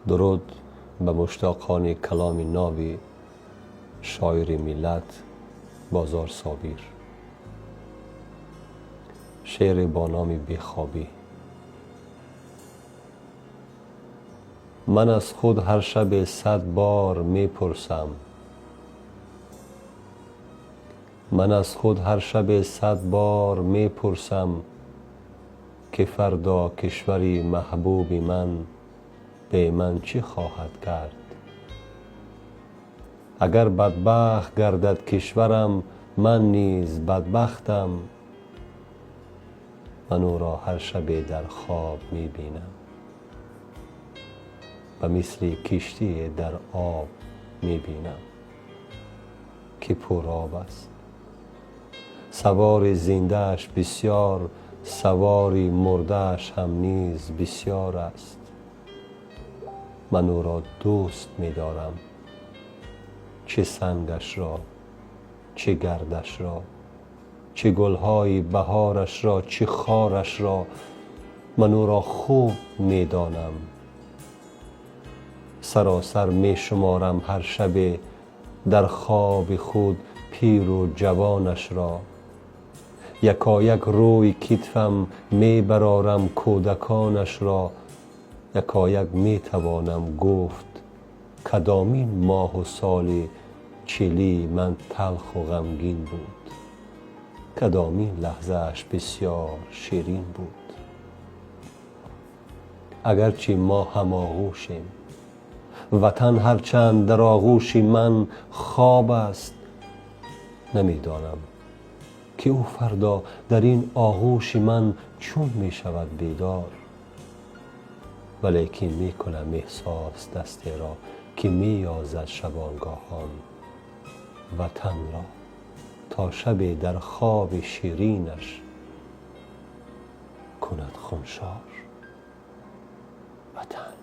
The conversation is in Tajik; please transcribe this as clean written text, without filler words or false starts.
Дуруд ба муштоқони каломи ноби шоири миллат Бозор Собир. Шеъре бо номи Бехобӣ. Ман аз худ ҳар шабе 100 бор мепурсам. Ман аз худ ҳар шабе 100 бор мепурсам, ки фардо кишвари маҳбуби ман бе ман чӣ хоҳад кард? Агар бадбахт гардад кишварам, ман низ бадбахтам. Ман ӯро ҳар шабе дар хоб мебинам, ба мисли киштие дар об мебинам, ки пуроб аст. Савори зиндааш бисёр, савори мурдааш ҳам низ бисёр аст. Ман ӯро дӯст медорам, чӣ сангашро, чӣ гардашро, чӣ гулҳои баҳорашро, чӣ хорашро. Ман ӯро хуб медонам. Саросар мешуморам ҳар шабе дар хоби худ пиру ҷавонашро. Якояк рӯи китфам мебарорам кӯдаконашро. Якояк метавонам гуфт, кадомин моҳу соли чилии ман талху ғамгин буд, кадомин лаҳзааш бисёр ширин буд. Агарчи мо ҳамоғӯшем, ватан ҳарчанд дар оғӯши ман хоб аст, намедонам, ки ӯ фардо дар ин оғӯши ман чун мешавад бедор. Валекин мекунам эҳсос дастеро, ки меёзад шабонгоҳон ватанро, то шабе дар хоби ширинаш кунад хуншор ватан.